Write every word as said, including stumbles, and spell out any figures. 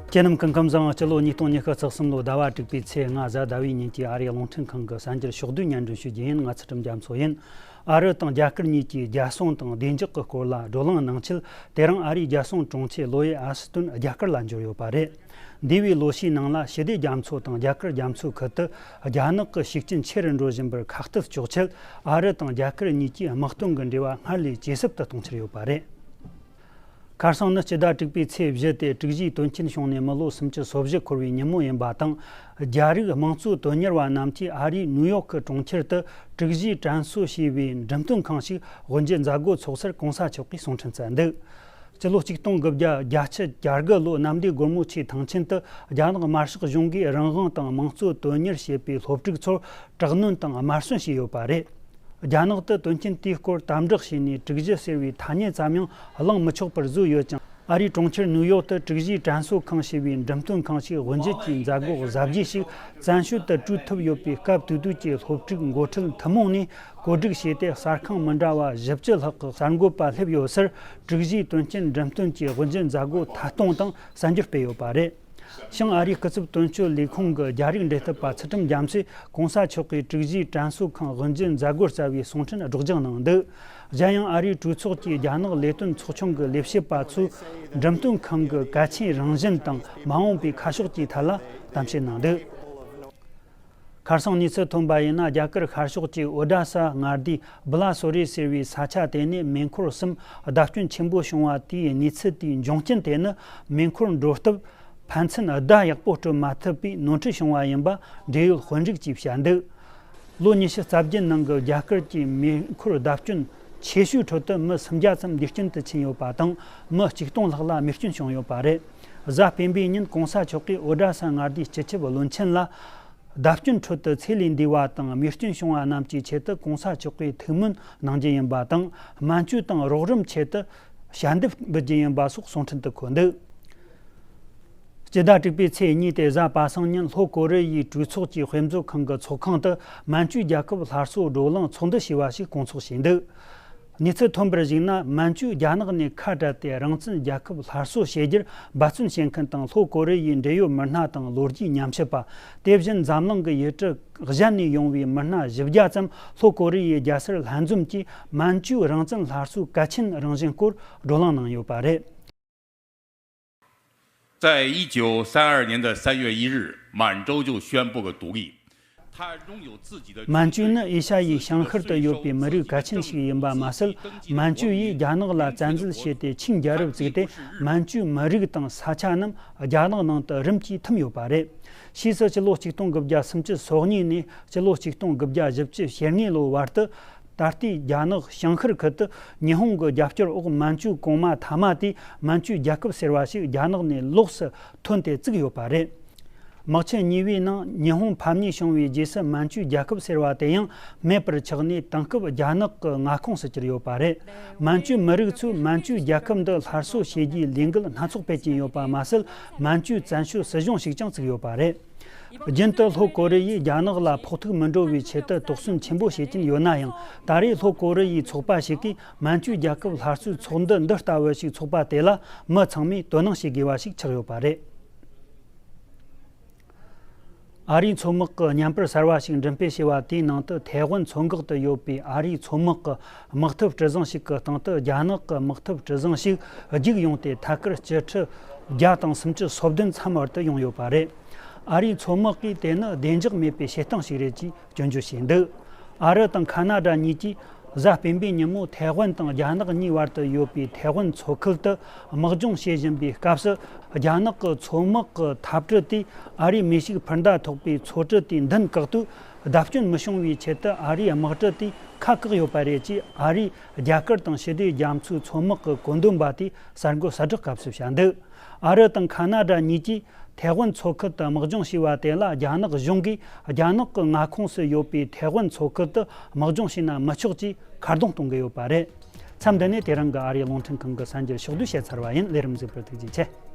ཁྱེད་རྣམས་སྐུ་ཁམས་བཟང་། སྤྱི་ལོ་ཉིས་སྟོང་ཉི་ཤུ་རྩ་གསུམ་ལོ་ཟླ་བ་དྲུག་པའི་ཚེས་ལྔ་གཟའ་ཟླ་བའི་ཉིན་གྱི་ཨ་རིའི་རླུང་འཕྲིན་ཁང་གི་གསར་འགྱུར་ཕྱོགས་བསྡུས་སྙན་སྒྲོན་ཞུ་རྒྱུ་ཡིན། ང་ཚུལ་ཁྲིམས་རྒྱ་མཚོ་ཡིན། ཨ་རི་དང་རྒྱ་གར་གཉིས་ཀྱིས་རྒྱལ་སྲུང་དང་བདེ་འཇགས་ཀྱི་སྐོར་ལ་བགྲོ་གླེང་གནང་ཆེད། དེ་རིང་ཨ་རིའི་རྒྱལ་སྲུང་དྲུང་ཆེ་ལོ་ཡི་ཨ་སི་ཏོན་རྒྱ་གར་ལ་འབྱོར་ཡོད་པ་རེད། འདས་པའི་ལོ་ཤས་ནང་ལ་ཞི་བདེ་རྒྱ་མཚོ་དང་རྒྱ་གར་རྒྱ་མཚོའི་ཁུལ་དུ་རྒྱ་ནག་གི་ཤུགས་རྐྱེན་ཆེ་རུ་འགྲོ་བཞིན་པར་ཁ་གཏད་གཅོག་ཆེད། ཨ་རི་དང་རྒྱ་གར་གཉིས་ཀྱིས་དམག་དོན་གྱི་འབྲེལ་བ་སྔར་ལས་ཇེ་ཟབ་ཏུ་གཏོང་འཆར་ཡོད་པ་རེད། ཁ་སང་ནི་སྤྱི་ཟླ་དྲུག་པའི་ཚེས་བཞི་སྟེ། དྲུག་བཞིའི་དོན་རྐྱེན་བྱུང་ནས་མི་ལོ་སུམ་ཅུ་སོ་བཞི་འཁོར་བའི་ཉིན་མོ་ཡིན་པ་དང་། རྒྱ་རིགས་དམངས་གཙོ་དོན་གཉེར་བ་རྣམས་ཀྱིས་ཨ་རིའི་ནིའུ་ཡོག་གི་གྲོང་ཁྱེར་དུ་དྲུག་བཞིའི་དྲན་གསོ་ཞེས་པའི་འགྲེམས་སྟོན་ཁང་ཞིག་དབུ་འབྱེད་མཛད་སྒོ་ཚོགས་སར་གོང་ས་མཆོག་གིས་གསུང་འཕྲིན་བསྩལ་འདུག་སྤྱི་ལོ་ཆིག་སྟོང་དགུ་བརྒྱ་བརྒྱད་ཅུ་གྱ་དགུ་ལོའི་གནམ་བདེ་སྒོར་མོ་ཆེའི་ཐང་ཆེན་དུ་རྒྱ་ནག་དམར་ཤོག་གཞུང་གིས་རང་དབང་དང་དམངས་གཙོ་དོན་གཉེར་བྱེད་པའི་སློབ་ཕྲུག་ཚོར་དྲག་གནོན་དང་དམར་གསོད་བྱས་ཡོད་པ་རེད། རྒྱ་ནག་ཏུ་དོན་རྐྱེན་དེའི་སྐོར་དམ་དྲག་བྱས་ནས་དྲུག་བཞི་ཟེར་བའི་ཐ་སྙད་ཙམ་ཡང་གླེང་མི་ཆོག་པར་བཟོས་ཡོད་ཀྱང་། ཨ་རིའི་གྲོང་ཁྱེར་ནིའུ་ཡོག་ཏུ་དྲུག་བཞིའི་དྲན་གསོ་ཁང་ཞེས་པའི་འགྲེམས་སྟོན་ཁང་ཞིག་དབུ་འབྱེད་ཀྱི་མཛད་སྒོ་གཟབ་རྒྱས་ཤིག་བཙན་བྱོལ་དུ་གྲོལ་ཐུབ་ཡོད་པའི་སྐབས་དེ་དུས་ཀྱི་སློབ་ཕྲུག་འགོ་ཁྲིད་ཐུན་མོང་ནས་གོ་སྒྲིག་བྱས་ཏེ། གསར་ཁང་མི་འདྲ་བ་བཞི་བཅུ་ལྷག་གི་གསར་འགོད་པ་སླེབས་ཡོད་སར། དྲུག་བཞིའི་དོན་རྐྱེན་འགྲེམས་སྟོན་གྱི་དབུ་འབྱེད་མཛད་སྒོ་ཐད་གཏོང་དང་གསར་འགྱུར་སྤེལ་ཡོད་པ་རེད། ཞིང་ཨ་རིའི་སྐུ་ཚབ་དོན་གཅོད་ལས་ཁུངས་ཀྱི་རྒྱ་རིགས་འབྲེལ་མཐུད་པ་ཚུལ་ཁྲིམས་རྒྱ་མཚོས། གོང་ས་མཆོག་གིས་དྲུག་བཞིའི་དྲན་གསོ་ཁང་དབུ་འབྱེད་མཛད་སྒོར་བསྩལ་བའི་གསུང་འཕྲིན་སྒྲོག་སྦྱང་གནང་འདུག་གཞན་ཡང་ཨ་རིའི་གྲོས་ཚོགས་ཀྱི་རྒྱ་ནག་ལས་དོན་ཚོགས་ཆུང་གི་ལས་བྱེད་པ་ཚོས་འགྲེམས་སྟོན་ཁང་གི་གལ་ཆེན་རང་བཞིན་དང་མ་འོངས་པའི་ཁ་ཕྱོགས་ཀྱི་ཐད་ལ་གཏམ་བཤད་གནང་འདུག་ཁ་སང་གནས་ཚུལ་ཐོན་པ་ཡིན་ན། རྒྱ་གར་ཤར་ཕྱོགས་ཀྱི་ཨོ་ཌ་ས་མངའ་སྡེའི་སྦི་ལ་སོ་རི་ཟེར་བའི་ས་ཆ་དེ་ནས་མེ་འཁོར་གསུམ་བརྡབ་སྐྱོན་ཆེན་པོ་བྱུང་བ་དེའི་གནས་ཚུལ་དེའི་འབྱུང་རྐྱེན་དེ་ནི། མེ་འཁོར་འགྲོ་སྟབས་ཕན་ཚུན་བརྡ་ཡག་པོ་སྤྲོད་མ་ཐུབ་པའི་ནོར་འཁྲུལ་བྱུང་བ་ཡིན་པ་འབྲེལ་ཡོད་དཔོན་རིགས་ཀྱིས་བཤད་འདུག་ལོ་ཉི་ཤུ་རྩ་བརྒྱད་ནང་གི་རྒྱ་གར་གྱི་མེ་འཁོར་བརྡབ་སྐྱོན་ཆེ་ཤོས་ཁྲོད་དུ་མི་སུམ་བརྒྱ་ཙམ་འདས་སྐྱོན་དུ་ཕྱིན་ཡོད་པ་དང་། མི་ཆིག་སྟོང་ལྷག་ལ་རྨས་སྐྱོན་བྱུང་ཡོད་པ་རེད། གཟའ་སྤེན་པའི་ཉིན་གོང་ས་མཆོག་གིས་ཨོ་ཌ་ས་མངའ་སྡེའི་སྤྱི་ཁྱབ་བློན་ཆེན་ལ། བརྡབ་སྐྱོན་ཁྲོད་དུ་ཚེ་ལས་འདས་པ་དང་རྨས་སྐྱོན་བྱུང་བ་རྣམས་ཀྱི་ཆེད་དུ་གོང་ས་མཆོག་གིས་ཐུགས་སྨོན་གནང་རྒྱུ་ཡིན་པ་དང་། སྨན་བཅོས་དང་རོགས་རམ་ཆེད་དུ་ཞལ་འདེབས་འབུལ་རྒྱུ་ཡིན་པ་སོགས་གསུང་འཕྲིན་དུ་འཁོད་འདུག་སྤྱི་ཟླ་དྲུག་པའི་ཚེས་གཉིས་ཏེ་གཟའ་པ་སངས་ཉིན་ལྷོ་ཀོ་རི་ཡའི་གྲོས་ཚོགས་ཀྱི་དཔེ་མཛོད་ཁང་གི་ཚོགས་ཁང་དུ་སྨན་བཅོས་རྒྱལ་ཁབ་སླར་གསོ་བགྲོ་གླེང་ཚོགས་འདུ་ཞེས་པ་ཞིག་སྐོང་ཚོགས་བྱས་འདུག་གནས་ཚུལ་ཐོན་པར་གཞིགས་ན། སྨན་བཅོས་རྒྱ་ནག་ནས་ཁ་བྲལ་ཏེ་རང་བཙན་རྒྱལ་ཁབ་སླར་གསོ་བྱེད་རྒྱུར་འབད་བརྩོན་བྱེད་མཁན་དང་ལྷོ་ཀོ་རི་ཡའི་འབྲེལ་ཡོད་མི་སྣ་དང་ལོ་རྒྱུས་ཉམས་ཞིབ་པ། དེ་བཞིན་འཛམ་གླིང་གི་ཡུལ་གྲུ་གཞན་ནས་ཡོང་བའི་མི་སྣ་བཞི་བརྒྱ་ཙམ་ལྷོ་ཀོ་རི་ཡའི་རྒྱལ་སར་ལྷན་འཛོམས་ཀྱིས་སྨན་བཅོས་རང་བཙན་སླར་གསོའི་གལ་ཆེན་རང་བཞིན་སྐོར་བགྲོ་གླེང་གནང་ཡོད་པ་རེད། 在一九三二年的三月一日，满洲就宣布了独立。他拥有自己的 སྨན་བཅོས་ནི་ཨེ་ཤ་ཡའི་བྱང་ཤར་དུ་ཡོད་པའི་མི་རིགས་གལ་ཆེན་ཞིག་ཡིན་པ་མ་ཟད། སྨན་བཅོས་ཡིས་རྒྱ་ནག་ལ་བཙན་འཛུལ་བྱས་ཏེ་ཆིང་རྒྱལ་རབས་བཙུགས་ཏེ། སྨན་བཅོས་མི་རིགས་དང་ས་ཆ་རྣམས་རྒྱ་ནག་ནང་དུ་རིམ་གྱིས་ཐིམ་ཡོད་པ་རེད། ཕྱིས་སུ་སྤྱི་ལོ་ཆིག་སྟོང་དགུ་བརྒྱ་སུམ་ཅུ་སོ་གཉིས་ནས་སྤྱི་ལོ་ཆིག་སྟོང་དགུ་བརྒྱ་བཞི་བཅུ་ཞེ་ལྔའི་ལོའི་བར་དུ། ད་ལྟའི་རྒྱ་ནག་བྱང་ཤར་ཁུལ་དུ་ཉི་ཧོང་གི་རྒྱབ་སྐྱོར་འོག་སྨན་བཅོས་གོང་མ་ཐ་མ་དེ་སྨན་བཅོས་རྒྱལ་ཁབ་ཟེར་བ་ཞིག་རྒྱ་ནག་ནས་ལོགས་སུ་ཐོན་ཏེ་བཙུགས་ཡོད་པ་རེད། དམག་ཆེན་གཉིས་པའི་ནང་ཉི་ཧོང་ཕམ་ཉེས་བྱུང་བའི་རྗེས་སུ་སྨན་བཅོས་རྒྱལ་ཁབ་ཟེར་བ་དེ་ཡང་མེད་པར་ཆགས་ནས། དེང་སྐབས་རྒྱ་ནག་གི་མངའ་ཁོངས་སུ་གྱུར་ཡོད་པ་རེད། སྨན་བཅོས་མི་རིགས་ཚོས་སྨན་བཅོས་རྒྱལ་ཁབ་འདི་སླར་གསོ་བྱེད་རྒྱུའི་ལས་འགུལ་སྣ་ཚོགས་སྤེལ་གྱིན་ཡོད་པ་མ་ཟད། སྨན་བཅོས་བཙན་བྱོལ་སྲིད་གཞུང་ཞིག་ཀྱང་བཙུགས་ཡོད་པ་རེད། རྒྱུན་དུ་ལྷོ་ཀོ་རི་ཡས་རྒྱ་ནག་ལ་ཕོག་ཐུག་མི་འགྲོ་བའི་ཆེད་དུ་དོགས་ཟོན་ཆེན་པོ་བྱེད་ཀྱིན་ཡོད་ན་ཡང་། ད་རེས་ལྷོ་ཀོ་རི་ཡའི་ཚོགས་པ་ཞིག་གིས་སྨན་བཅོས་རྒྱལ་ཁབ་སླར་གསོའི་ཚོགས་འདུ་འདི་ལྟ་བུ་ཞིག་འཚོགས་པ་དེ་ལ་མི་ཚང་མས་དོ་སྣང་བྱེད་དགོས་པ་ཞིག་ཆགས་ཡོད་པ་རེད། ཨ་རིའི་མཚོ་དམག་གིས་བརྙན་པར་གསར་བ་ཞིག་འགྲེམས་སྤེལ་བྱས་པ་དེའི་ནང་དུ། ཐའེ་ཝན་མཚོ་འགག་ཏུ་ཡོད་པའི་ཨ་རིའི་མཚོ་དམག་གི་དམག་འཐབ་གྲུ་གཟིངས་ཤིག་གི་སྟེང་དུ་རྒྱ་ནག་གི་དམག་འཐབ་གྲུ་གཟིངས་ཤིག་རྒྱུགས་ཡོང་སྟེ། ཐད་ཀར་སྐྱེལ་འདྲེན་བརྒྱ་དང་སུམ་ཅུ་སོ་བདུན་མཚམས་བར་དུ་ཡོང་ཡོད་པ་རེད། ཨ་རིའི་མཚོ་དམག་གིས་དེ་ནི་བདེ་འཇགས་མེད་པའི་བྱེད་སྟངས་ཤིག་རེད་ཅེས་སྐྱོན་བརྗོད་བྱས་འདུག་ཨ་རི་དང་ཁ་ན་ཌ་གཉིས་ཀྱིས་གཟའ་སྤེན་པའི་ཉིན་མོ་ཐའེ་ཝན་དང་རྒྱ་ནག་གཉིས་བར་དུ་ཡོད་པའི་ཐའེ་ཝན་མཚོ་ཁུལ་དུ་དམག་སྦྱོང་བྱེད་བཞིན་པའི་སྐབས་སུ། རྒྱ་ནག་གི་མཚོ་དམག་གི་འཐབ་གྲུ་དེས་ཨ་རིའི་མི་ཤུགས་འཕུར་མདའ་ཐོགས་པའི་མཚོ་གྲུ་དེའི་མདུན་བཀག་དུས། བརྡབ་སྐྱོན་མི་བྱུང་བའི་ཆེད་དུ་ཨ་རིའི་དམག་གྲུ་དེས་ཁ་བཀག་ཡོད་པ་རེད་ཅེས། ཨ་རིའི་རྒྱ་གར་དང་ཞི་བདེ་རྒྱ་མཚོའི་མཚོ་དམག་གི་བཀོད་འདོམས་པ་དེས་གསར་འགོད་གསལ་བསྒྲགས་སྐབས་སུ་བཤད་འདུག་ཨ་རི་དང་ཁ་ན་ཌ་གཉིས་ཀྱིས་ཐའེ་ཝན་མཚོ་ཁུལ་དུ་དམག་སྦྱོང་བྱས་པ་དེ་ལ། རྒྱ་ནག་གཞུང་གིས་རྒྱ་ནག་གི་མངའ་ཁོངས་སུ་ཡོད་པའི་ཐའེ་ཝན་མཚོ་ཁུལ་དུ་དམག་སྦྱོང་བྱས་ན་མི་ཆོག་ཅེས་ཁ་རྡུང་གཏོང་གི་ཡོད་པ་རེད། མཚམས་འདི་ནས་དེ་རིང་གི་ཨ་རིའི་རླུང་འཕྲིན་ཁང་གི་གསར་འགྱུར་ཕྱོགས་བསྡུས་བྱས་ཚར་བ་ཡིན། ལས་རིམ་གཟིགས་པར་ཐུགས་རྗེ་ཆེ།